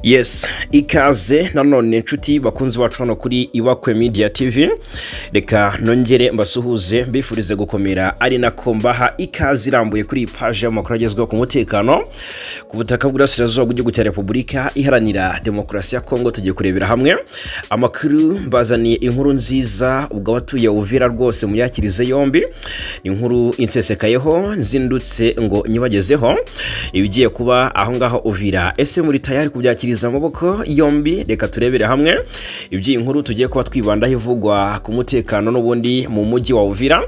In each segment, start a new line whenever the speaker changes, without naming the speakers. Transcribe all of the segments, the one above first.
Yes, ikaze nanone inshuti bakunzi bacu hano kuri Ibakwe Media TV. Reka nongere mbasuhuze, mbifurize gukomera, ari nako mbaha ikaze irambuye kuri iyi paji y'amakuru agezweho ku mutekano ku butaka bw'Iburasirazuba bw'igihugu cya Repubulika Iharanira Demokarasi ya Kongo. Tugiye kurebera hamwe amakuru, mbazaniye inkuru nziza. Ubwo abatuye Uvira rwose muyakirize yombi, ni inkuru insesekayeho nzindutse ngo nyibagezeho ibigiye kuba aho ngaho Uvira. Ese muri tayari kubyakiriza amaboko yombi? Reka turebere hamwe iby'iyi nkuru tugiye kuba twibandaho ivugwa ku mutekano n'ubundi mu mujyi wa Uvira.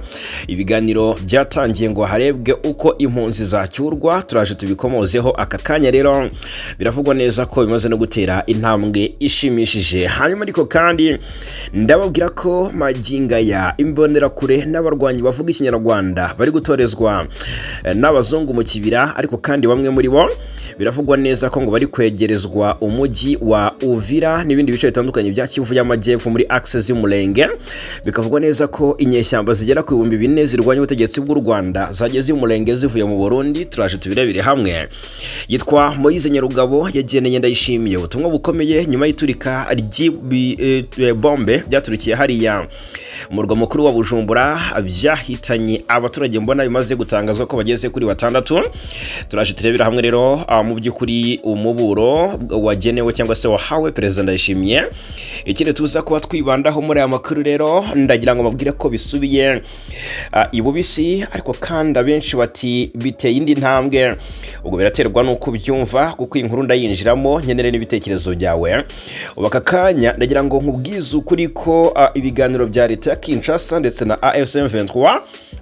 Ibiganiro byatangiye ngo harebwe uko impunzi zacyurwa, turaje tubikomozeho aka kanya. Rero biravugwa neza ko bimaze no gutera intambwe ishimishije. Hanyuma ariko kandi ndababwira ko maginga ya Imbonerakure n'abarwanyi bavuga Ikinyarwanda bari gutorezwa n'abazungu mu kibira, ariko kandi bamwe muri bo biravugwa neza ko ngo bari kwegerezwa umujyi wa Uvira n'ibindi bice bitandukanye bya Kivu y'Amajyepfo muri axe z'Umurenge. Bikavugwa neza ko inyeshyamba zigera ku 4000 zirwanya ubutegetsi bw'u Rwanda zageze Umurenge zivuye mu Burundi, turaje tubirebere hamwe. Yitwa Moise Nyarugabo, yageneye Ndayishimiye ubutumwa bukomeye nyuma y'iturika ry'ibombe byaturikiye hariya umurwa mukuru wa Bujumbura, byahitanye abaturage mbona bimaze gutangazwa ko bageze kuri batandatu. Turaje turebera hamwe rero mu by'ukuri umuburo wagenewe cyangwa se wahawe Perezida Ndayishimiye. Ikindi tuza kuba twibandaho muri aya makuru rero, ndagira ngo mbabwire ko bisubiye ibubisi, ariko kandi abenshi bati biteye indi ntambwe. Ubwo biraterwa n'uko ubyumva, kuko iyi nkuru ndayinjiramo nkenere n'ibitekerezo byawe. Ubu aka kanya ndagira ngo nkubwize ukuri ko ibiganiro bya leta ya Kinshasa ndetse na AFC M23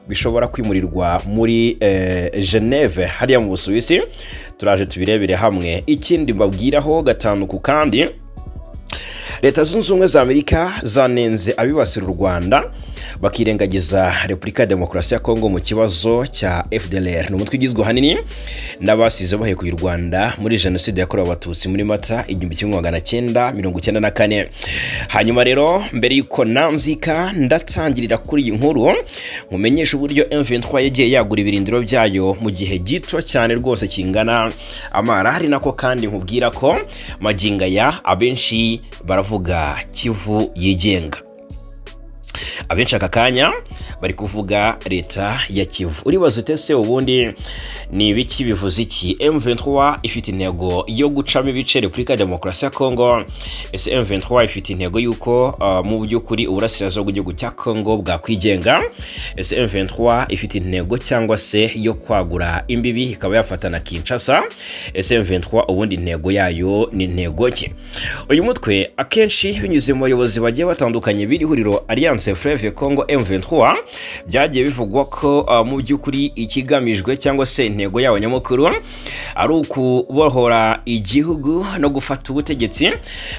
bishobora kwimurirwa muri Geneve hariya mu Busuwisi, turaje tubirebere hamwe. Ikindi mbabwiraho gatanu ku kandi, Leta Zunze Ubumwe za Amerika zanenze abibasira u Rwanda bakirengagiza Repubulika ya Demokarasi ya Kongo mu kibazo cya FDLR. Ni umutwe ugizwe ahanini n'abasize bahekuye u Rwanda muri Jenoside yakorewe Abatutsi muri Mata 1994. Hanyuma rero mbere y'uko nanzika, ndatangirira kuri iyi nkuru nkumenyesha uburyo M23 yagiye yagura ibirindiro byayo mu gihe gito cyane rwose kingana amara, hari nako kandi nkubwira ko magingo aya abenshi baravuga Kivu yigenga. Abenshi aka kanya bari kuvuga leta ya Kivu. Uribaza ute se ubundi ni ibiki, bivuze iki? M23 ifite intego yo gucamo ibice Repubulika ya Demokarasi ya Kongo. Ese M23 ifite intego y'uko mu by'ukuri uburasirazuba bw'igihugu cya Kongo bwakwigenga? Ese M23 ifite intego cyangwa se yo kwagura imbibi ikaba yafata na Kinshasa? Ese M23 ubundi intego yayo ni intego ki? Uyu mutwe akenshi binyuze mu bayobozi bagiye batandukanye b'iri huriro Alliance Fleuve Congo M23, byagiye bivugwa ko mu by'ukuri ikigamijwe cyangwa se intego yawo nyamukuru ari ukubohora igihugu no gufata ubutegetsi.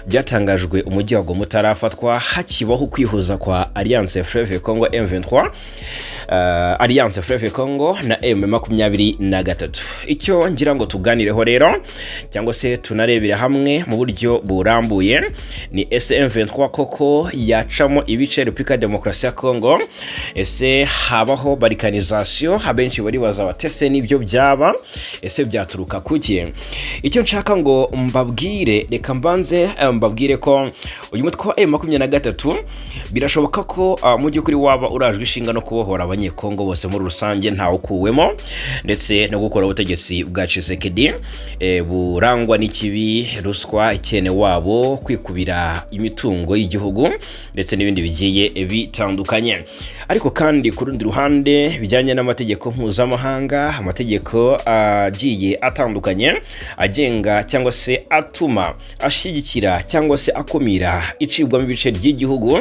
Byatangajwe umujyi wa Goma utarafatwa, hakibaho kwihuza kwa Alliance Fleuve Congo M23, Alliance Fleuve Congo na M23. Icyo ngira ngo tuganireho rero cyangwa se tunarebera hamwe mu buryo burambuye ni: ese M23 koko yacamo ibice Repubulika ya Demokarasi ya Congo? Ese habaho balkanisation? Abenshi baribaza bati: ese nibyo byaba? Ese byaturuka kuki? Icyo nshaka ngo mbabwire, reka mbanze mbabwire ko uyu mutwe wa M23 birashoboka ko mu by'ukuri waba urajwe ishinga no kubohora Abanyekongo bose muri rusange ntawukuwemo, ndetse no gukora ubutegetsi bwa Tshisekedi burangwa n'ikibi, ruswa, ikene wabo, kwikubira imitungo y'igihugu ndetse n'ibindi bigiye bitandukanye. Ariko kandi ku rundi ruhande, bijyanye n'amategeko mpuzamahanga, amategeko agiye atandukanye agenga cyangwa se atuma ashyigikira cyangwa se akumira icibwamo ibice ry'igihugu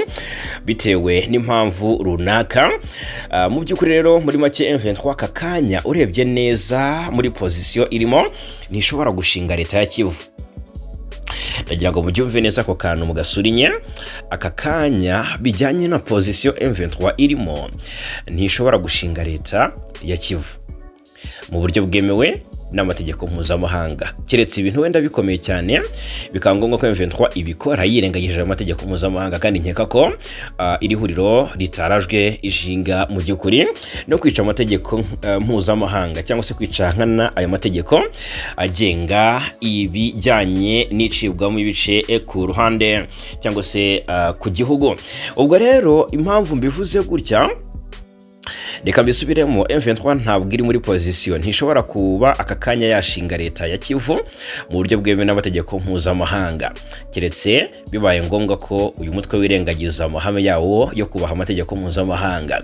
bitewe n'impamvu runaka. Mu by'ukuri rero muri make, M23 aka kanya urebye neza muri position irimo ntishobora gushinga leta ya Kivu. Ndagira ngo mubyumve neza ako kantu mugasurinye. Aka kanya bijyanye na position M23 irimo, ntishobora gushinga leta ya Kivu mu buryo bwemewe. n'amategeko mpuzamahanga, keretse ibintu wenda bikomeye cyane bikaba ngombwa ko M23 ibikora yirengagije amategeko mpuzamahanga. Kandi nkeka ko iri huriro ritarajwe ishinga mu by'ukuri no kwica amategeko mpuzamahanga cyangwa se kwica nkana ayo mategeko agenga ibijyanye n'icibwamo ibice ku ruhande cyangwa se ku gihugu. Ubwo rero impamvu mbivuze gutya, reka mbisubiremo: M23 ntabwo iri muri position, ntishobora kuba aka kanya yashinga leta ya Kivu mu buryo bwemewe n'amategeko mpuzamahanga, keretse bibaye ngombwa ko uyu mutwe wirengagiza amahame yawo yo kubaha amategeko mpuzamahanga.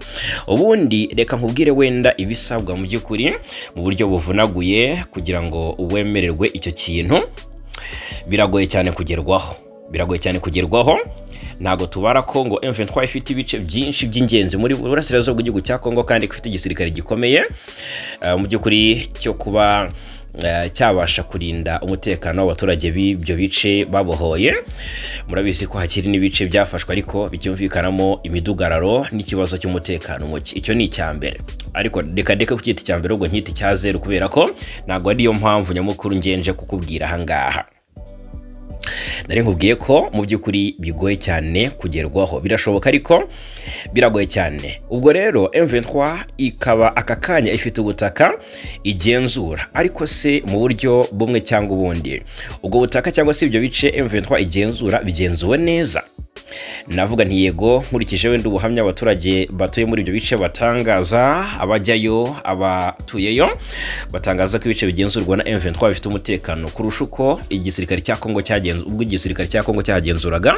Ubundi reka nkubwire wenda ibisabwa mu by'ukuri mu buryo buvunaguye kugira ngo wemererwe icyo kintu. Biragoye cyane kugerwaho, biragoye cyane kugerwaho. Ntabwo tubara ko ngo M23 ifite ibice byinshi by'ingenzi muri burasirazuba bw'igihugu cya Kongo, kandi ifite igisirikare gikomeye mu by'ukuri cyo kuba cyabasha kurinda umutekano w'abaturage b'ibyo bice babohoye. Murabizi ko hakiri n'ibice byafashwe ariko bicyumvikanamo imidugararo n'ikibazo cy'umutekano muke. Icyo ni icya mbere, ariko reka ndeke kucyita icya mbere, ubwo nkita icya zeru, kubera ko ntabwo ariyo mpamvu nyamukuru ngenje kukubwira ahangaha. Nari nkubwiye ko mu by'ukuri bigoye cyane kugerwaho. Birashoboka ariko biragoye cyane. Ubwo rero M23 ikaba aka kanya ifite ubutaka igenzura, ariko se mu buryo bumwe cyangwa ubundi ubwo butaka cyangwa se ibyo bice M23 igenzura bigenzuwe neza? Navuga nti yego, nkurikije wenda ubuhamya abaturage batuye muri ibyo bice batangaza. Abajyayo, abatuyeyo batangaza ko ibice bigenzurwa na M23 bifite umutekano kurusha uko igisirikare cya Kongo cyagenzu ubwo igisirikare cya Kongo cyagenzuraga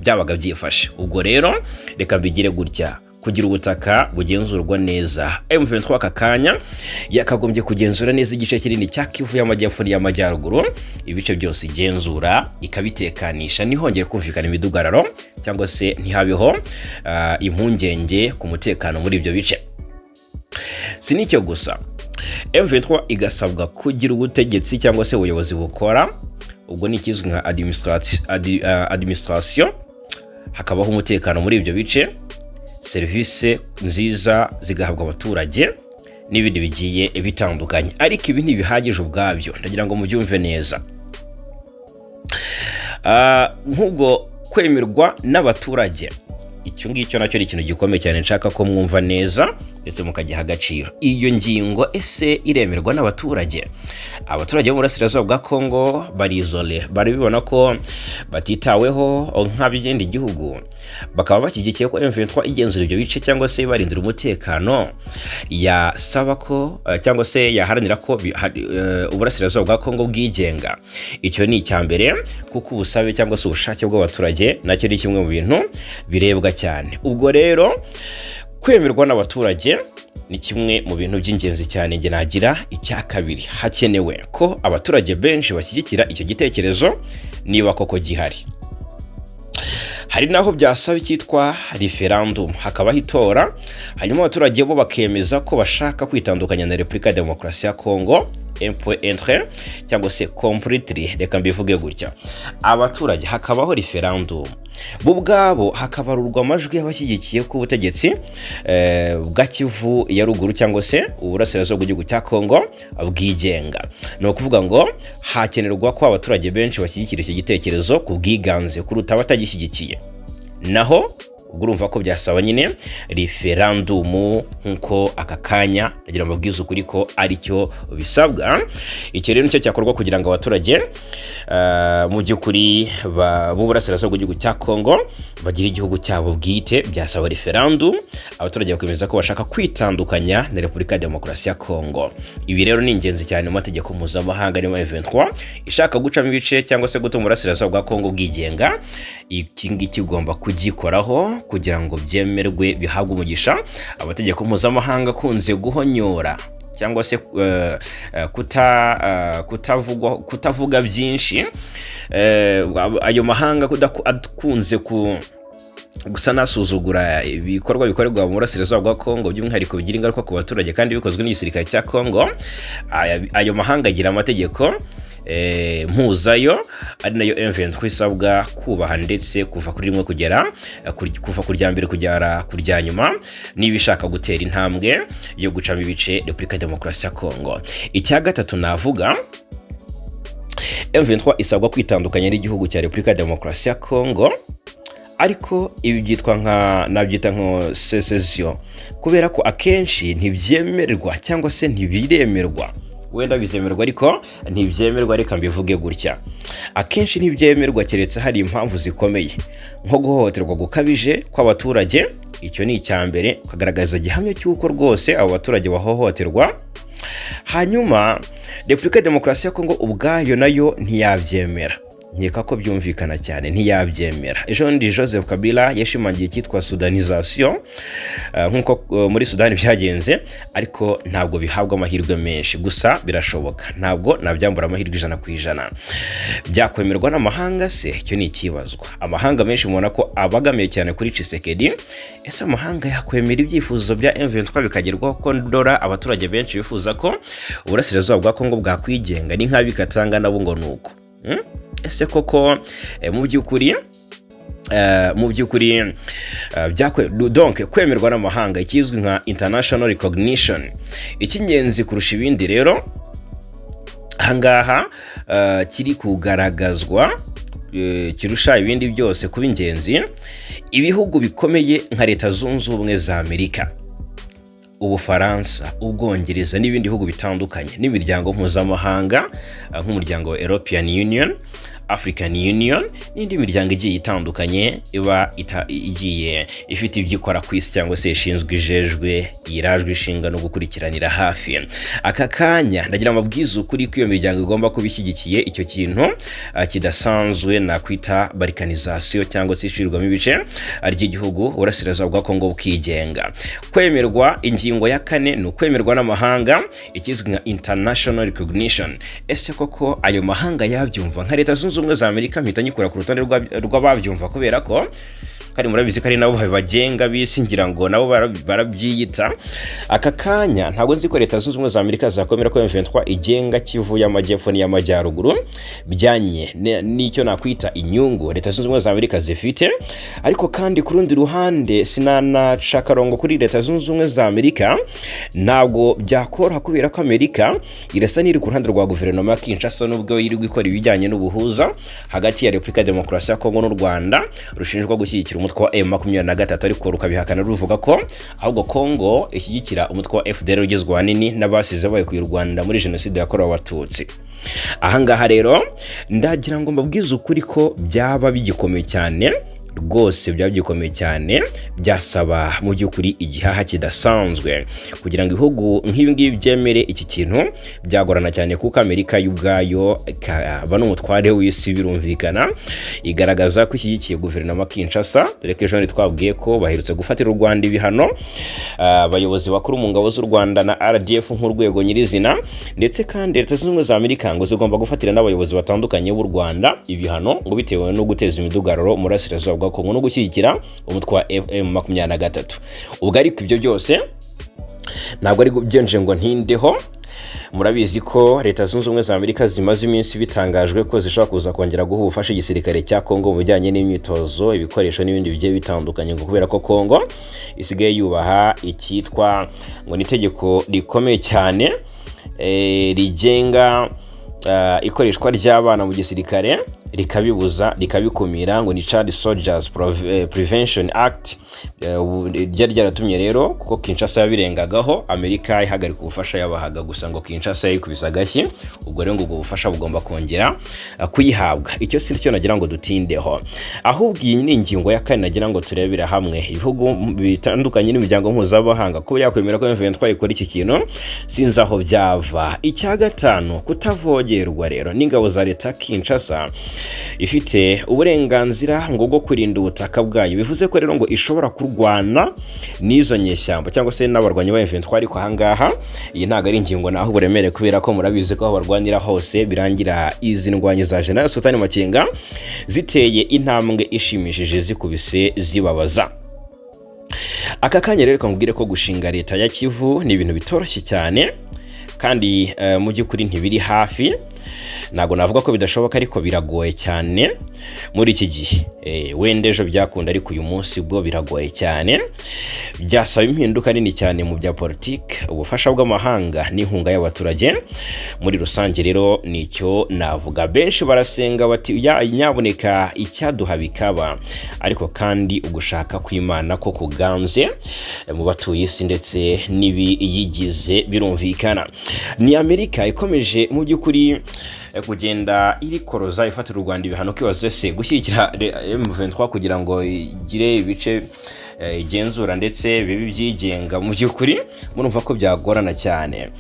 byabaga byifashe. Ubwo rero reka mbigire gutya: kugira ubutaka bugenzurwa neza, M23 aka kanya yakagombye kugenzura neza igice kinini cya Kivu y'Amajyepfo n'iy'Amajyaruguru. Ibice byose igenzura ikabitekanisha, ntihongere kumvikana imidugararo cyangwa se ntihabeho impungenge ku mutekano muri ibyo bice. Si n'icyo gusa, M23 igasabwa kugira ubutegetsi cyangwa se ubuyobozi bukora, ubwo ni ikizwi nka administration, hakabaho umutekano muri ibyo bice, serivisi nziza zigahabwa abaturage n'ibindi bigiye bitandukanye. Ariko ibi ntibihagije ubwabyo, ndagira ngo mubyumve neza. Nk'ubwo kwemerwa n'abaturage, icyo ngicyo nacyo ni ikintu gikomeye cyane nshaka ko mwumva neza ndetse mukagiha agaciro. Iyo ngingo ese iremerwa n'abaturage? Abaturage bo mu burasirazuba bwa Kongo barizole, barabibona ko batitaweho nk'ab'ikindi gihugu, bakaba bashyigikiye ko M23 igenzura ibyo bice cyangwa se barindira umutekano, yasaba ko cyangwa se yaharanira ko uburasirazuba bwa Kongo bwigenga. Icyo ni icya mbere, kuko ubusabe cyangwa se ubushake bw'abaturage nacyo ni kimwe mu bintu birebwa cyane. Ubwo rero kwemerwa n'abaturage ni kimwe mu bintu by'ingenzi cyane. Njye nagira icya kabiri: hakenewe ko abaturage benshi bashyigikira icyo gitekerezo niba koko gihari. Hari n'aho byasaba icyitwa referendum, hakabaho itora, hanyuma abaturage bo bakemeza ko bashaka kwitandukanya na Repubulika ya Demokarasi ya Kongo un cyangwa se completely. Reka mbivuge gutya: abaturage hakabaho referendum, bo ubwabo hakabarurwa amajwi y'abashyigikiye ko ubutegetsi bwa Kivu ya Ruguru cyangwa se uburasirazuba bw'igihugu cya Kongo bwigenga. Ni ukuvuga ngo hakenerwa ko abaturage benshi bashyigikira icyo gitekerezo ku bwiganze kuruta abatagishyigikiye. Naho ubwo urumva ko byasaba nyine referandumu, nk'uko aka kanya ndagira ngo mbabwize ukuri ko aricyo bisabwa. Icyo rero nicyo cyakorwa kugira ngo abaturage mu by'ukuri b'uburasirazuba bw'igihugu cya Kongo bagire igihugu cyabo bwite. Byasaba referandumu, abaturage bakemeza ko bashaka kwitandukanya na Repubulika ya Demokarasi ya Kongo. Ibi rero ni ingenzi cyane mu mategeko mpuzamahanga. Niyo M23 ishaka gucamo ibice cyangwa se gutuma uburasirazuba bwa Kongo bwigenga, iki ngiki igomba kugikoraho kugira ngo byemerwe, bihabwe umugisha. Amategeko mpuzamahanga akunze guhonyora cyangwa se kutavuga byinshi, ayo mahanga akunze ku gusa nasuzugura ibikorwa bikorerwa mu burasirazuba bwa Kongo, by'umwihariko bigira ingaruka ku baturage kandi bikozwe n'igisirikare cya Kongo. Ayo mahanga agira amategeko. mpuzayo, ari nayo M23 isabwa kubaha, ndetse kuva kuri rimwe kugera kuva ku rya mbere kugera ku rya nyuma, niba ishaka gutera intambwe yo gucamo ibice Repubulika ya Demokarasi ya Kongo. Icya gatatu navuga, M23 isabwa kwitandukanya n'igihugu cya Repubulika ya Demokarasi ya Kongo, ariko ibi byitwa nka, nabyita nka sécession, kubera ko akenshi ntibyemerwa cyangwa se ntibiremerwa. Wenda bizemerwa ariko ntibyemerwa. Reka mbivuge gutya: akenshi ntibyemerwa keretse hari impamvu zikomeye, nko guhohoterwa gukabije kw'abaturage. Icyo ni icya mbere, ukagaragaza gihamya cy'uko rwose abo baturage bahohoterwa. Hanyuma Repubulika ya Demokarasi ya Kongo ubwayo nayo ntiyabyemera. Nkeka ko byumvikana cyane, ntiyabyemera. Ejo bundi Joseph Kabila yashimangiye icyitwa soudanisation, nk'uko muri Sudani byagenze, ariko ntabwo bihabwa amahirwe menshi. Gusa birashoboka, ntabwo nabyambura amahirwe 100%. Byakwemerwa n'amahanga se? Icyo ni ikibazwa. Amahanga menshi mubona ko abagamiye cyane kuri Tshisekedi. Ese amahanga yakwemera ibyifuzo bya M23 bikagerwaho, ko ndora abaturage benshi bifuza ko uburasirazuba bwa Kongo bwakwigenga? Ni nk'abikatanga nabo ngo nuko. Ese koko mu by'ukuri donc kwemerwa n'amahanga, ikizwi nka international recognition. Icy'ingenzi kurusha ibindi rero ahangaha kiri kugaragazwa, kirusha ibindi byose kuba ingenzi, ibihugu bikomeye nka Leta Zunze Ubumwe za Amerika, Ubufaransa, Ubwongereza n'ibindi bihugu bitandukanye, n'imiryango mpuzamahanga nk'umuryango wa European Union, African Union n'indi miryango igiye itandukanye iba igiye ifite ibyo ikora ku isi, cyangwa se ishinzwe, ijejwe, irajwe ishinga no gukurikiranira hafi. Aka kanya ndagira amabwiza ukuri ko iyo miryango igomba kuba ishyigikiye icyo kintu kidasanzwe nakwita balkanisation, cyangwa se ishyirwamo ibice ry'igihugu, uburasirazuba bwa Kongo bukigenga. Kwemerwa, ingingo ya kane ni ukwemerwa n'amahanga, ikizwi nka international recognition. Ese koko ayo mahanga yabyumva? Nka Leta Zunze Ubumwe za Amerika mpita nyikura ku rutonde rw'ababyumva, kubera ko kandi murabizi ko ari nabo bagenga b'isi, ngira ngo nabo barabyiyita. Aka kanya ntabwo nzi ko Leta Zunze Ubumwe za Amerika zakwemera ko M23 igenga Kivu y'Amajyepfo n'iy'Amajyaruguru, bijyanye n'icyo nakwita inyungu Leta Zunze Ubumwe za Amerika zifite. Ariko kandi ku rundi ruhande, sinanaca akarongo kuri Leta Zunze Ubumwe za Amerika, ntabwo byakoroha, kubera ko Amerika irasa n'iri ku ruhande rwa guverinoma ya Kinshasa, nubwo iri gukora ibijyanye n'ubuhuza hagati ya Repubulika ya Demokarasi ya Kongo n'u Rwanda rushinjwa gushyigikira umutwe wa M23, ariko rukabihakana ruvuga ko ahubwo Kongo ishyigikira umutwe wa FDLR ugizwe ahanini n'abasize bayikuye u Rwanda muri jenoside yakorewe Abatutsi. Ahangaha rero ndagira ngo mbabwize ukuri ko byaba bigikomeye cyane rwose, byaba bigikomeye cyane. Byasaba mu by'ukuri igihaha kidasanzwe kugira ngo ibihugu nk'ibi ngibi byemere iki kintu. Byagorana cyane, kuko Amerika yo ubwayo ikaba n'umutware w'isi, birumvikana, igaragaza ko ishyigikiye guverinoma Kinshasa, dore ko ejo bundi twabwiye ko baherutse gufatira u Rwanda ibihano, abayobozi bakuru mu ngabo z'u Rwanda na RDF nk'urwego nyirizina. Ndetse kandi Leta Zunze Ubumwe za Amerika ngo zigomba gufatira n'abayobozi batandukanye b'u Rwanda ibihano, ngo bitewe no guteza imidugararo mu burasirazuba bwa Kongo no gushyigikira umutwe wa M23. Ubwo ariko ibyo byose ntabwo ari byenje ngo ntindeho. Murabizi ko Leta Zunze Ubumwe za Amerika zimaze iminsi bitangajwe ko zishobora kuza kongera guha ubufasha igisirikare cya Kongo mu bijyanye n'imyitozo, ibikoresho n'ibindi bigiye bitandukanye, ngo kubera ko Kongo isigaye yubaha icyitwa ngo ni itegeko rikomeye cyane rigenga ikoreshwa ry'abana mu gisirikare, rikabibuza, rikabikumira, ngo ni Child Soldiers Prevention Act. Ryari ryaratumye rero, kuko Kinshasa yabirengagaho, Amerika ihagarika ubufasha yabahaga. Gusa ngo Kinshasa yayikubise agashyi. Ubwo rero ngo ubwo bufasha bugomba kongera kuyihabwa. Icyo si cyo nagira ngo dutindeho, ahubwo iyi ni ingingo ya kane nagira ngo turebere hamwe: ibihugu bitandukanye n'imiryango mpuzamahanga kuba yakwemera ko M23 ikora iki kintu, sinzi aho byava. Icya gatanu, kutavogerwa rero n'ingabo za leta Kinshasa. Ifite uburenganzira ngo bwo kurinda ubutaka bwayo, bivuze ko rero ngo ishobora kurwana n'izo nyeshyamba cyangwa se n'abarwanyi ba M23. Ariko ahangaha iyi ntabwo ari ingingo naho uburemere, kubera ko murabizi ko aho barwanira hose birangira izi ndwanyi za General Sultan Makenga ziteye intambwe ishimishije, zikubise zibabaza. Aka kanya rero reka nkubwire ko gushinga leta ya Kivu ni ibintu bitoroshye cyane, kandi mu by'ukuri ntibiri hafi. Ntabwo navuga ko bidashoboka, ariko biragoye cyane muri iki gihe. Wenda ejo byakunda, ariko uyu munsi bwo biragoye cyane. Byasaba impinduka nini cyane mu bya politiki, ubufasha bw'amahanga n'inkunga y'abaturage muri rusange. Rero nicyo navuga. Benshi barasenga bati: "Nyaboneka icyaduha bikaba." Ariko kandi ugushaka kw'Imana ko kuganze mu batuye isi ndetse n'ibiyigize. Birumvikana ni Amerika ikomeje mu by'ukuri kugenda irikoroza, ifatira u Rwanda ibihano. Kwibaza se gushyigikira M23 kugira ngo igire ibice igenzura ndetse bibe ibyigenga, mu by'ukuri murumva ko byagorana cyane.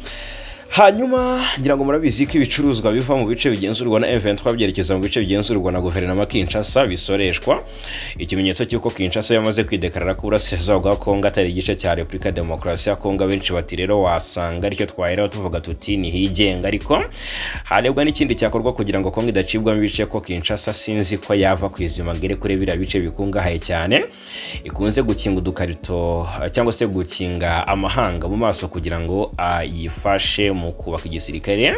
Hanyuma ngira ngo murabizi ko ibicuruzwa biva mu bice bigenzurwa na M23 byerekeza mu bice bigenzurwa na guverinoma Kinshasa bisoreshwa, ikimenyetso cy'uko Kinshasa yamaze kwidekarara ko uburasirazuba bwa Kongo atari igice cya Repubulika Demokarasi ya Kongo. Abenshi bati rero wasanga aricyo twaheraho tuvuga tuti nihigenga, ariko harebwa n'ikindi cyakorwa kugira ngo Kongo idacibwamo ibice, ko Kinshasa sinzi ko yava ku izima ngo ire kuri biriya bice bikungahaye cyane, ikunze gukinga udukarito cyangwa se gukinga amahanga mu maso kugira ngo ayifashe mu kubaka igisirikare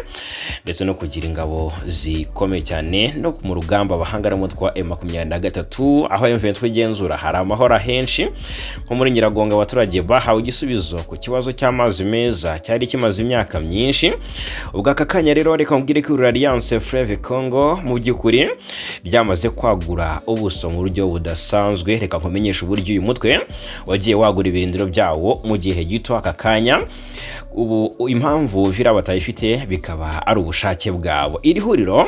ndetse no kugira ingabo zikomeye cyane no mu rugamba bahangana n'umutwe wa M23. Aho M23 igenzura hari amahoro ahenshi, nko muri Nyiragongo abaturage bahawe igisubizo ku kibazo cy'amazi meza cyari kimaze imyaka myinshi. Ubwo aka kanya rero reka mubwire ko Alliance Fleuve Congo mu by'ukuri ryamaze kwagura ubuso mu buryo budasanzwe. Reka nkumenyeshe uburyo uyu mutwe wagiye wagura ibirindiro byawo mu gihe gito. Aka kanya ubu impamvu Uvira batayifite bikaba ari ubushake bwabo. Iri huriro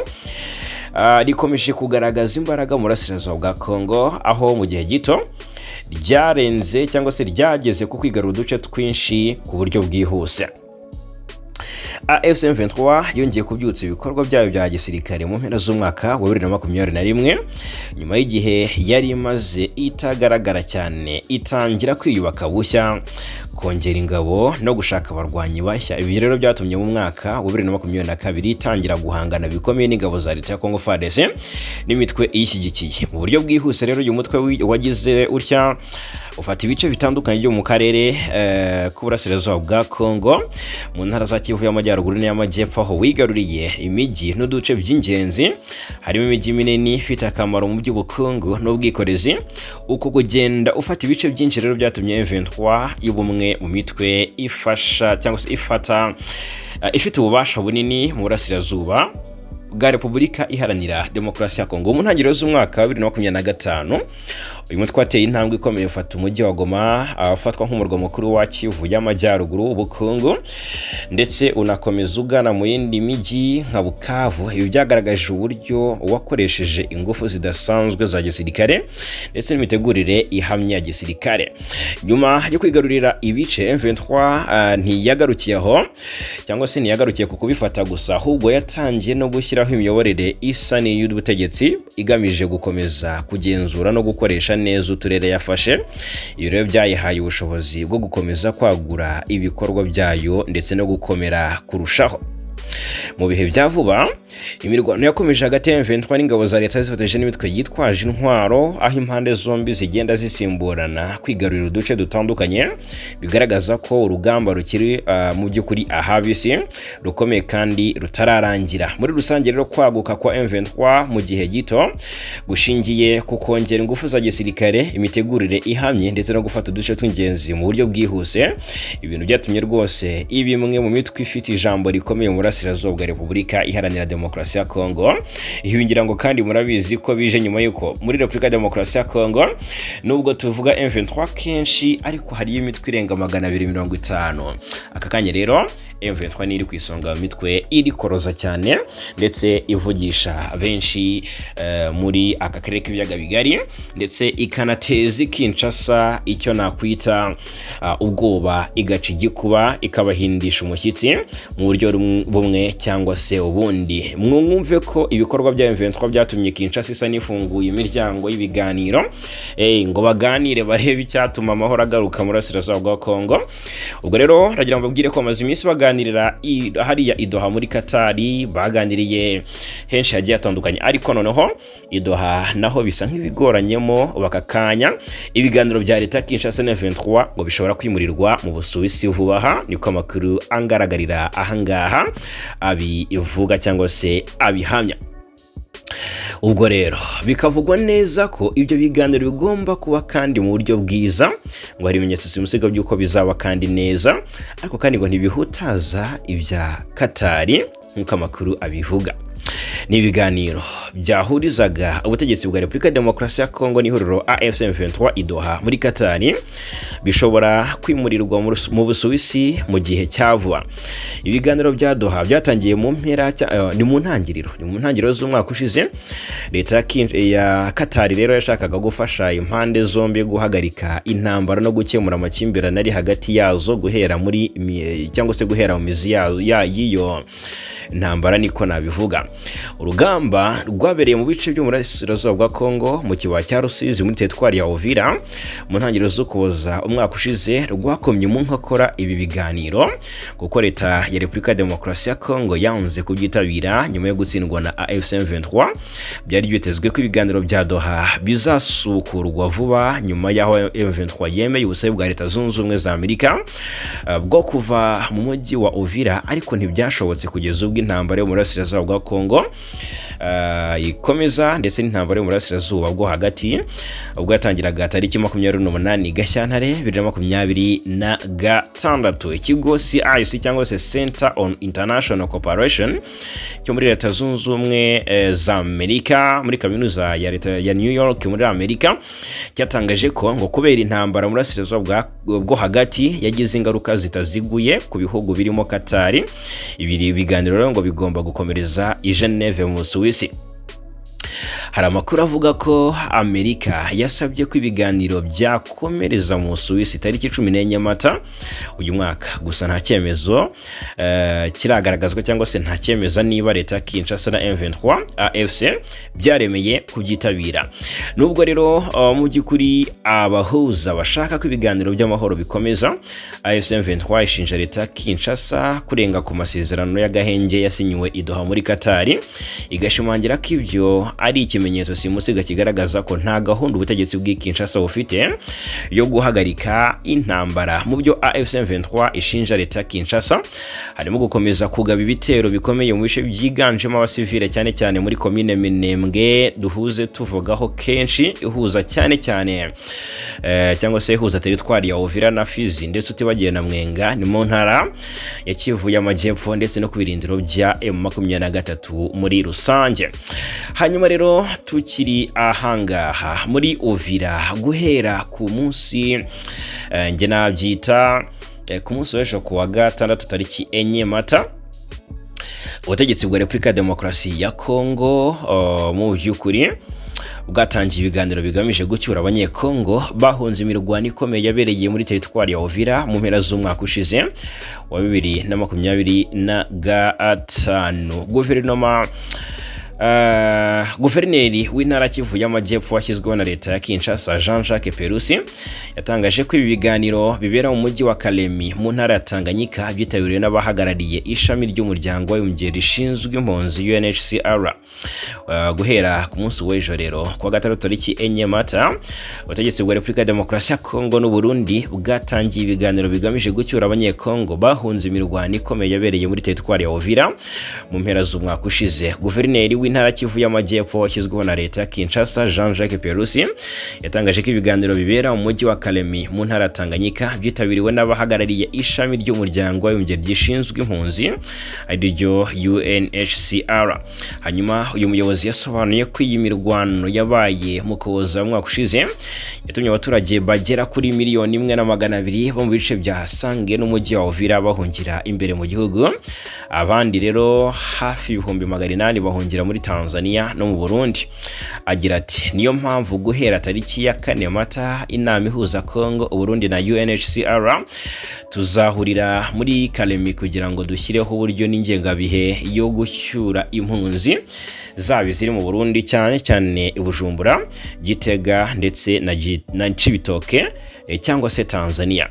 rikomeje kugaragaza imbaraga mu burasirazuba bwa Congo, aho mu gihe gito ryarenze cyangwa se ryageze ku kwigarura uduce twinshi ku buryo bwihuse. AFC M23 yongeye kubyutsa ibikorwa byayo bya gisirikare mu mpera z'umwaka wa 2021, nyuma y'igihe yari imaze itagaragara cyane, itangira kwiyubaka bushya, kongera ingabo no gushaka abarwanyi bashya. Ibi rero byatumye mu mwaka wa 2022 itangira guhangana bikomeye n'ingabo za leta ya Congo FARDC n'imitwe iyishyigikiye mu buryo bwihuse. Rero uyu mutwe wagize utya ufata ibice bitandukanye byo mu karere k'uburasirazuba bwa Congo, mu ntara za Kivu y'Amajyaruguru n'iy'Amajyepfo, aho wigaruriye imijyi n'uduce by'ingenzi, harimo imijyi minini ifite akamaro mu by'ubukungu n'ubwikorezi. Uko kugenda ufata ibice byinshi rero byatumye M23 y'ubumwe mu mitwe ifasha cyangwa se ifata ifite ububasha bunini mu burasirazuba bwa Repubulika Iharanira Demokarasi ya Kongo. Mu ntangiriro z'umwaka wa 2025 uyu mutwe wateye intambwe ikomeye, ufata umujyi wa Goma ufatwa nk'umurwa mukuru wa Kivu y'Amajyaruguru ubukungu, ndetse unakomeza ugana mu yindi mijyi nka Bukavu. Ibi byagaragaje uburyo wakoresheje ingufu zidasanzwe za gisirikare ndetse n'imitegurire ihamye ya gisirikare. Nyuma yo kwigarurira ibice, M23 ntiyagarukiye aho cyangwa se ntiyagarukiye ku kubifata gusa, ahubwo yatangiye no gushyiraho imiyoborere isa n'iy'ubutegetsi igamije gukomeza kugenzura no gukoresha neza uturere yafashe. Ibi rero byayihaye ubushobozi bwo gukomeza kwagura ibikorwa byayo ndetse no gukomera kurushaho. Mu bihe bya vuba imirwano yakomeje hagati ya M23 n'ingabo za leta zifatanyije n'imitwe yitwaje intwaro, aho impande zombi zigenda zisimburana kwigarurira uduce dutandukanye, bigaragaza ko urugamba rukiri mu by'ukuri ahabisi, rukomeye kandi rutararangira. Muri rusange rero, kwaguka kwa M23 mu gihe gito gushingiye ku kongera ingufu za gisirikare, imitegurire ihamye ndetse no gufata uduce tw'ingenzi mu buryo bwihuse, ibintu byatumye rwose iba imwe mu mitwe ifite ijambo rikomeye mu burasirazuba bwa Repubulika Iharanira Demokarasi ya Kongo. Ibi ngira ngo kandi murabizi ko bije nyuma y'uko muri Repubulika ya Demokarasi ya Kongo, nubwo tuvuga M23 kenshi, ariko hariyo imitwe irenga 250. Aka kanya rero M23 ni iri ku isonga mu mitwe iri koroza cyane ndetse ivugisha benshi muri aka karere k'ibiyaga bigari, ndetse ikanateza Kinshasa icyo nakwita ubwoba, igaca igikuba, ikabahindisha umushyitsi mu buryo bumwe cyangwa se ubundi. Mwumve ko ibikorwa bya M23 byatumye Kinshasa isa n'ifunguye imiryango y'ibiganiro ngo baganire barebe icyatuma amahoro agaruka mu burasirazuba bwa Kongo. Ubwo rero ragira ngo mbabwire ko bamaze iminsi baganira. Baganirira hariya i Doha muri Katari, baganiriye henshi hagiye hatandukanye, ariko noneho i Doha naho bisa nk'ibigoranyemo bakakanya. Ibiganiro bya leta ya Kinshasa na M23 ngo bishobora kwimurirwa mu Busuwisi vuba aha, niko amakuru angaragarira ahangaha abivuga cyangwa se abihamya. Ubwo rero bikavugwa neza ko ibyo biganiro bigomba kuba kandi mu buryo bwiza, ngo hari ibimenyetso simusiga by'uko bizaba kandi neza, ariko kandi ngo ntibihutaza ibya Katari nk'uko amakuru abivuga. Ni ibiganiro byahurizaga ubutegetsi bwa Repubulika ya Demokarasi ya Kongo n'ihuriro AFC M23 i Doha muri Katari bishobora kwimurirwa mu Busuwisi mu gihe cya vuba. Ibiganiro bya Doha byatangiye mu mpera ni mu ntangiriro z'umwaka ushize. Leta ya Katari rero yashakaga gufasha impande zombi guhagarika intambara no gukemura amakimbirane ari hagati yazo guhera muri cyangwa se guhera mu mizi yazo y'iyo ntambara, niko nabivuga. Urugamba rwabereye mu bice by'umurasirazuba bwa Kongo, mu kibaya cya Rusizi, muri teritwari ya Uvira, mu ntangiriro z'Ukuboza umwaka ushize, rwakomye mu nkokora ibi biganiro kuko leta ya Repubulika ya Demokarasi ya Kongo yanze kubyitabira nyuma yo gutsindwa na AFC M23. Byari byitezwe ko ibiganiro bya Doha bizasukurwa vuba nyuma y'aho M23 yemeye ubusabe bwa Leta Zunze Ubumwe za Amerika bwo kuva mu mujyi wa Uvira, ariko ntibyashobotse kugeza ubwo intambara yo mu burasirazuba bwa Kongo ikomeza, ndetse n'intambara yo mu burasirazuba bwo hagati ubwo yatangiraga tariki 28 Gashyantare 2026. Ikigo CIC cyangwa se Center on International Cooperation cyo muri Leta Zunze Ubumwe za Amerika, muri kaminuza ya leta ya New York muri Amerika, cyatangaje ko ngo kubera intambara mu burasirazuba bwo hagati yagize ingaruka zitaziguye ku bihugu birimo Katari, ibi biganiro rero ngo bigomba gukomereza i Geneve mu Busuwisi. Hari amakuru avuga ko Amerika yasabye ko ibiganiro byakomereza mu Busuwisi tariki 14 Mata uyu mwaka, gusa nta cyemezo kiragaragazwa cyangwa se nta cyemeza niba leta ya Kinshasa na M23 AFC byaremeye kubyitabira. Nubwo rero mu by'ukuri abahuza bashaka ko ibiganiro by'amahoro bikomeza, AFC M23 ishinja leta ya Kinshasa kurenga ku masezerano y'agahenge yasinyiwe i Doha muri Katari, igashimangira ko ibyo ari ikimenyetso simusiga kigaragaza ko nta gahunda ubutegetsi bw'i Kinshasa bufite yo guhagarika intambara. Mu byo AFC M23 ishinja leta ya Kinshasa harimo gukomeza kugaba ibitero bikomeye mu bice byiganjemo abasivile, cyane cyane muri komine Minembwe duhuze tuvugaho kenshi, ihuza cyane cyane cyangwa se ihuza teritwari ya Uvira na Fizi, ndetse utibagiwe na Mwenga, ni mu ntara ya Kivu y'Amajyepfo, ndetse no ku birindiro bya M23 muri rusange. Hanyuma rero tukiri ahangaha muri Uvira, guhera ku munsi njye nabyita ku munsi w'ejo ku wa gatandatu tariki 4 Mata, ubutegetsi bwa Repubulika ya Demokarasi ya Kongo mu by'ukuri bwatangiye ibiganiro bigamije gucyura Abanyekongo bahunze imirwano ikomeye yabereye muri teritwari ya Uvira mu mpera z'umwaka ushize wa 2025. Guverineri w'intara Kivu y'Amajyepfo washyizweho na leta ya Kinshasa, Jean Jacques Perusi, yatangaje ko ibi biganiro bibera mu mujyi wa Kalemi mu ntara ya Tanganyika byitabiriwe n'abahagarariye ishami ry'Umuryango w'Abibumbye rishinzwe impunzi, UNHCR. Guhera ku munsi w'ejo rero kuwa gatandatu tariki 4 Mata, ubutegetsi bwa Repubulika ya Demokarasi ya Kongo n'u Burundi bwatangiye ibiganiro bigamije gucyura Abanyekongo bahunze imirwano ikomeye yabereye muri teritwari ya Uvira mu mpera z'umwaka ushize. Guverineri w'intara Kivu y'Amajyepfo washyizweho na leta ya Kinshasa, Jean Jacques Perusi, yatangaje ko ibiganiro bibera mu mujyi wa Kalemi mu ntara ya Tanganyika byitabiriwe n'abahagarariye ishami ry'Umuryango w'Abibumbye rishinzwe impunzi, ariryo UNHCR. Hanyuma uyu muyobozi yasobanuye ko iyi mirwano yabaye mu Kuboza umwaka ushize yatumye abaturage bagera kuri 1,200,000 bo mu bice bya Sange n'umujyi wa Uvira bahungira imbere mu gihugu, abandi rero hafi 800,000 bahungira muri Tanzania no mu Burundi. Agira ati: "Niyo mpamvu guhera tariki ya 4 Mata inama ihuza Congo, Uburundi na UNHCR tuzahurira muri Kalemi kugira ngo dushyireho uburyo n'ingengabihe yo gucyura impunzi, zaba iziri mu Burundi cyane cyane i Bujumbura, Gitega ndetse na Cibitoke. cyangwa se Tanzania.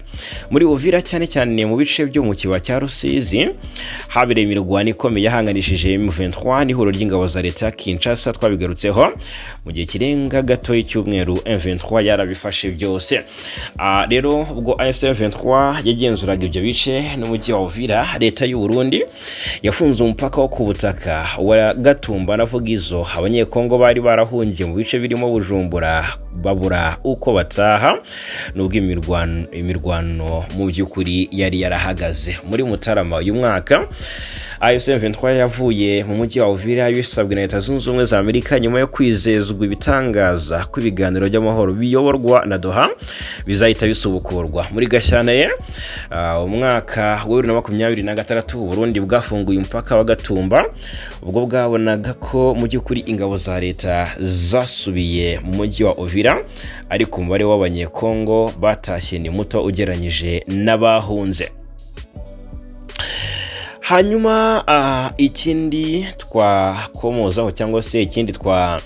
Muri Uvira, cyane cyane mu bice byo mu kibaya cya Rusizi, habereye imirwano ikomeye yahanganishije M23 n'ihuriro ry'ingabo za leta ya Kinshasa. Twabigarutseho mu gihe kirenga gato y'icyumweru, M23 yarabifashe byose. Rero ubwo AFC M23 yagenzuraga ibyo bice n'umujyi wa Uvira, leta y'u Burundi yafunze umupaka wo ku butaka wa Gatumba na Vugizo. Abanyekongo bari barahungiye mu bice birimo Bujumbura babura uko bataha, nubwo imirwano mu by'ukuri yari yarahagaze. Muri Mutarama uyu mwaka, AFC M23 yavuye mu mujyi wa Uvira bisabwe na Leta Zunze Ubumwe za Amerika, nyuma yo kwizezwa ibitangaza ko ibiganiro by'amahoro biyoborwa na Doha bizahita bisubukurwa. Muri Gashyantare umwaka wa 2026, Burundi bwafunguye umupaka wa Gatumba ubwo bwabonaga ko mu by'ukuri ingabo za leta zasubiye mu mujyi wa Uvira, ariko umubare w'Abanyekongo batashye ni muto ugereranyije n'abahunze. Hanyuma ikindi twakomozaho, cyangwa se ikindi twa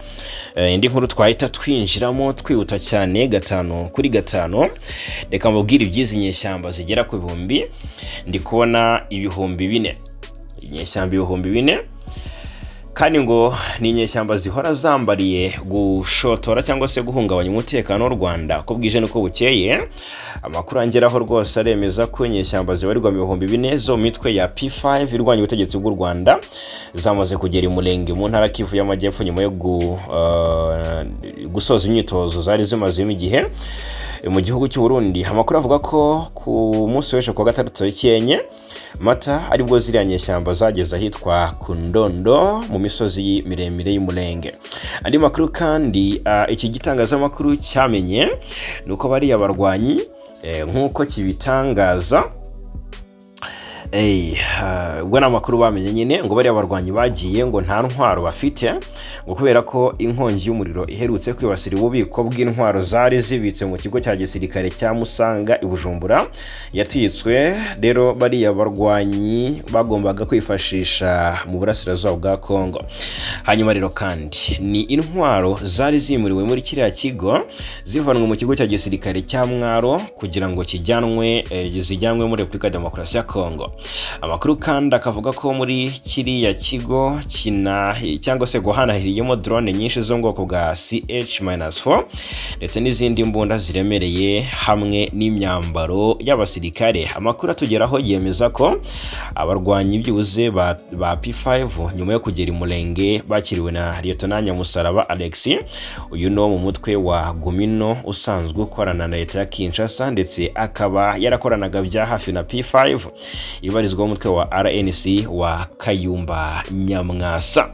indi nkuru twahita twinjiramo twihuta cyane gatanu kuri gatanu, reka mbabwire iby'izi nyeshyamba zigera ku bihumbi, ndi kubona 4000, inyeshyamba 4000. Kandi ngo ni inyeshyamba zihora zambariye gushotora cyangwa se guhungabanya umutekano w'u Rwanda uko bwije n'uko bukeye. Amakuru angeraho rwose aremeza ko inyeshyamba zibarirwa mu 4000 zo mu mitwe ya P5 irwanya ubutegetsi bw'u Rwanda zamaze kugera i Mulenge mu ntara Kivu y'Amajyepfo, nyuma yo gusoza imyitozo zari zimazemo igihe mu gihugu cy'u Burundi. Amakuru avuga ko ku munsi w'ejo kuwa gatandatu tariki 4 Mata aribwo ziriya nyeshyamba zageze ahitwa ku Ndondo mu misozi miremire y'Umurenge. Andi makuru kandi iki gitangazamakuru cyamenye ni uko bariya barwanyi, nk'uko kibitangaza, ubwo ni amakuru bamenye nyine, ngo bariya barwanyi bagiye ngo nta ntwaro bafite, ngo kubera ko inkongi y'umuriro iherutse kwibasira ububiko bw'intwaro zari zibitse mu kigo cya gisirikare cya Musanga i Bujumbura yatwitswe. Rero bariya barwanyi bagombaga kwifashisha mu burasirazuba bwa Kongo. Hanyuma rero kandi ni intwaro zari zimuriwe muri kiriya kigo zivanwe mu kigo cya gisirikare cya Mwaro kugira ngo kijyanwe zijyanwe muri Repubulika ya Demokarasi ya Kongo. Amakuru kandi akavuga ko muri kiriya kigo kina cyangwa se guhanahiriyemo drone nyinshi zo mu bwoko bwa CH-4 ndetse n'izindi mbunda ziremereye hamwe n'imyambaro y'abasirikare. Amakuru atugeraho yemeza ko abarwanyi byibuze ba P5 nyuma yo kugera i Mulenge bakiriwe na Lieutenant Nyamusaraba Alex. Uyu ni wo mu mutwe wa Gumino usanzwe ukorana na leta ya Kinshasa, ndetse akaba yarakoranaga bya hafi na P5 ibarizwaho umutwe wa RNC wa Kayumba Nyamwasa.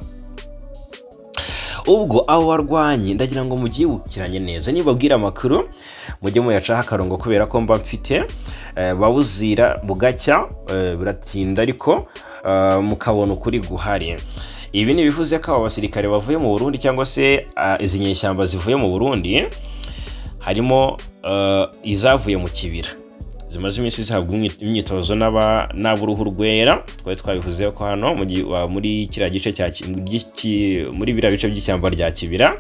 Ubwo abo barwanyi, ndagira ngo mubyibukiranye neza, nibabwira amakuru mujye muyacaho akarongo, kubera ko mba mfite babuzira bugacya, biratinda ariko mukabona ukuri guhari. Ibi ntibivuze ko aba basirikare bavuye mu Burundi cyangwa se izi nyeshyamba zivuye mu Burundi, harimo izavuye mu Kibira zimaze iminsi zihabwa imyitozo n'ab'uruhu rwera. Twari twabivuze ko hano muri kiriya gice cya muri biriya bice by'ishyamba rya Kibira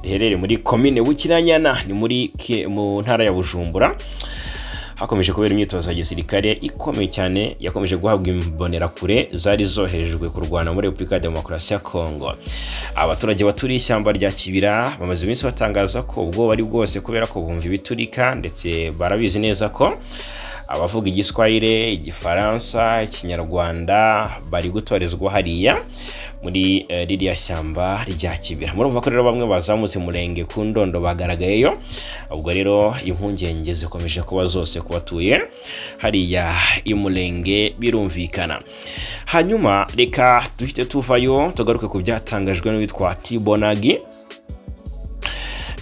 riherereye muri komine Bukinanyana, ni mu ntara ya Bujumbura, hakomeje kubera imyitozo ya gisirikare ikomeye cyane yakomeje guhabwa imbonerakure zari zoherejwe kurwana muri Repubulika ya Demokarasi ya Kongo. Abaturage baturiye ishyamba rya Kibira bamaze iminsi batangaza ko ubwoba ari bwose, kubera ko bumva ibiturika, ndetse barabizi neza ko abavuga Igiswahili, Igifaransa, Ikinyarwanda bari gutorezwa hariya muri ririya shyamba rya Kibira. Murumva ko rero bamwe bazamutse Murenge ku Ndondo bagaragayeyo. Ubwo rero impungenge zikomeje kuba zose ku batuye hariya i Murenge, birumvikana. Hanyuma reka duhite tuvayo tugaruke ku byatangajwe n'uwitwa Tibonagi.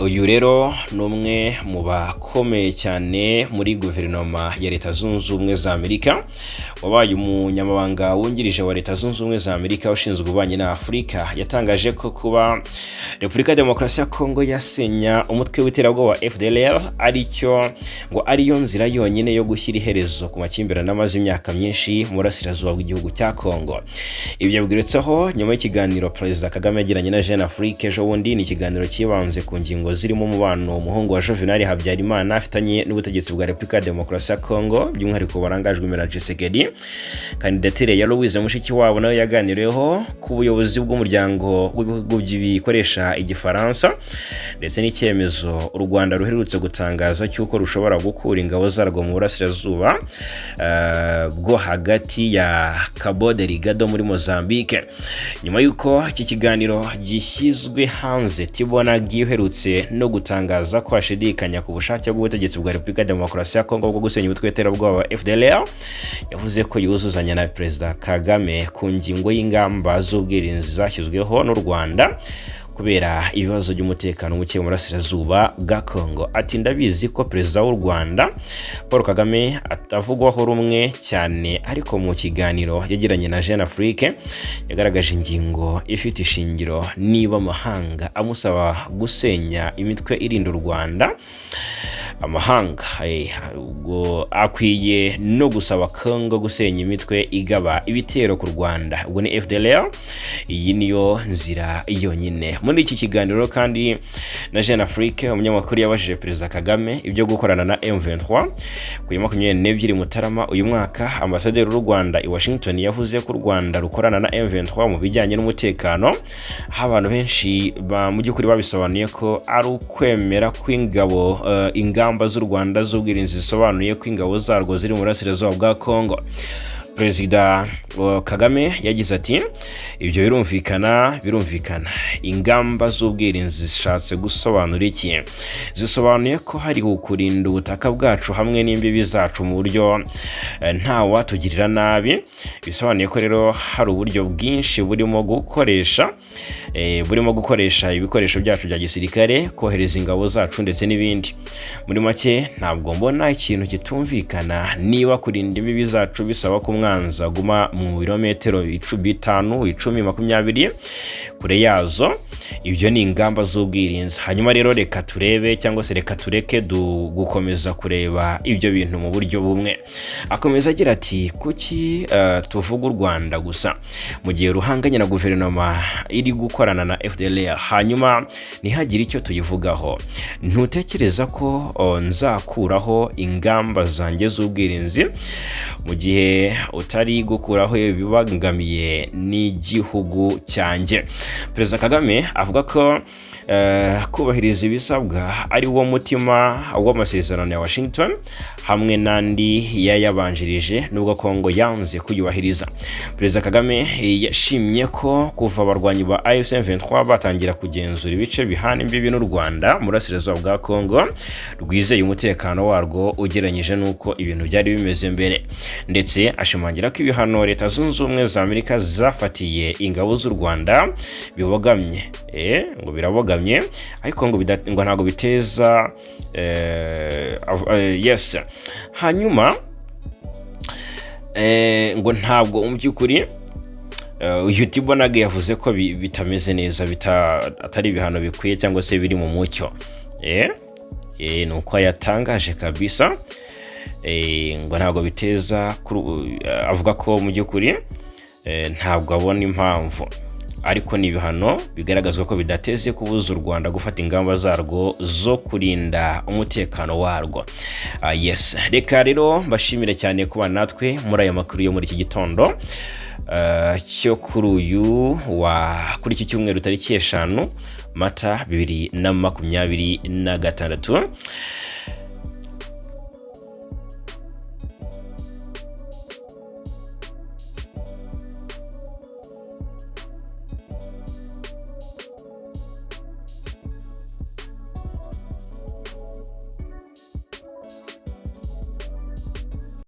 Uyu rero ni umwe mu bakomeye cyane muri guverinoma ya Leta Zunze Ubumwe za Amerika, wabaye umunyamabanga wungirije wa Leta Zunze Ubumwe za Amerika ushinzwe ububanyi na Afurika. Yatangaje ko kuba Repubulika ya Demokarasi ya Kongo yasenya umutwe w'iterabwoba FDLR aricyo ngo ariyo nzira yonyine yo gushyira iherezo ku makimbirane amaze imyaka myinshi mu burasirazuba bw'igihugu cya Kongo. Ibyo yabwiritseho nyuma y'ikiganiro Perezida Kagame yagiranye na Jeune Afrique ejo bundi. Ni ikiganiro cyibanze ku ngingo ngingo zirimo umubano umuhungu wa Juvenal Habyarimana afitanye n'ubutegetsi bwa Repubulika ya Demokarasi ya Kongo, by'umwihariko barangajwe imbere na Tshisekedi. Kandidatire ya Louise Mushikiwabo nayo yaganiriweho ku buyobozi bw'umuryango w'ibihugu bikoresha Igifaransa, ndetse n'icyemezo u Rwanda ruherutse gutangaza cy'uko rushobora gukura ingabo zarwo mu burasirazuba bwo hagati ya Cabo Delgado muri Mozambique. Nyuma y'uko iki kiganiro gishyizwe hanze, Tibor Nagy uherutse no gutangaza ko ashidikanya ku bushake bw'ubutegetsi bwa Repubulika ya Demokarasi ya Kongo bwo gusenya umutwe w'iterabwoba wa FDLR, yavuze ko yuzuzanya na Perezida Kagame ku ngingo y'ingamba z'ubwirinzi zashyizweho n'u Rwanda kubera ibibazo by'umutekano muke mu burasirazuba bwa Congo. Ati: "Ndabizi ko Perezida w'u Rwanda Paul Kagame atavugwaho rumwe cyane, ariko mu kiganiro yagiranye na Jeune Afrique yagaragaje ingingo ifite ishingiro. Niba amahanga amusaba gusenya imitwe irinda u Rwanda, amahanga ubwo akwiye no gusaba Congo gusenya imitwe igaba ibitero ku Rwanda, ubwo ni FDLR. Iyi niyo nzira yonyine." Muri iki kiganiro kandi na Jeune Afrique, umunyamakuru yabajije Perezida Kagame ibyo gukorana na M23. Ku ya 22 Mutarama uyu mwaka, ambasaderi w'u Rwanda i Washington yavuze ko u Rwanda rukorana na M23 mu bijyanye n'umutekano, aho abantu benshi mu by'ukuri babisobanuye ko ari ukwemera kw'ingabo ingamba z'u Rwanda z'ubwirinzi zisobanuye ko ingabo zarwo ziri mu burasirazuba bwa Congo. Perezida Kagame yagize ati: "Ibyo birumvikana, birumvikana. Ingamba z'ubwirinzi zishatse gusobanura iki? Zisobanuye ko hari ukurinda ubutaka bwacu hamwe n'imbibi zacu mu buryo nta watugirira nabi. Bisobanuye ko rero hari uburyo bwinshi burimo gukoresha ibikoresho byacu bya gisirikare, kohereza ingabo zacu ndetse n'ibindi. Muri make, ntabwo mbona ikintu kitumvikana. Niba kurinda imbibi zacu bisaba ko umwanzi aguma mu birometero 5, 10, 20 kure yazo, ibyo ni ingamba z'ubwirinzi. Hanyuma rero reka turebe, cyangwa se reka tureke gukomeza kureba ibyo bintu mu buryo bumwe." Akomeza agira ati: "Kuki tuvuga u Rwanda gusa mu gihe ruhanganye na guverinoma iri gukorana na FDLR, hanyuma ntihagire icyo tuyivugaho? Ntutekereza ko nzakuraho ingamba zanjye z'ubwirinzi mu gihe utari gukuraho ibibangamiye n'igihugu cyanjye." Perezida Kagame avuga ko kubahiriza ibisabwa ari wo mutima w'amasezerano ya Washington hamwe n'andi yayabanjirije, nubwo Kongo yanze kuyubahiriza. Perezida Kagame yashimye ko kuva abarwanyi ba AFC M23 batangira kugenzura ibice bihana imbibi n'u Rwanda mu burasirazuba bwa Kongo, rwizeye umutekano warwo ugereranyije n'uko ibintu byari bimeze mbere, ndetse ashimangira ko ibihano Leta Zunze Ubumwe za Amerika zafatiye ingabo z'u Rwanda bibogamye, ngo birabogamye, ariko ngo ntabwo biteza yes. Hanyuma ngo ntabwo mu by'ukuri uyu Tibor Nagy yavuze ko bitameze neza, atari ibihano bikwiye cyangwa se biri mu mucyo. Ni uko yatangaje kabisa. Ngo ntabwo biteza avuga ko mu by'ukuri ntabwo abona impamvu, ariko ni ibihano bigaragazwa ko bidateze kubuza u Rwanda gufata ingamba zarwo zo kurinda umutekano warwo. Yes, reka rero mbashimire cyane kuba natwe muri aya makuru yo muri iki gitondo cyo kuri uyu wa kuri iki cyumweru, tariki 5 Mata 2026.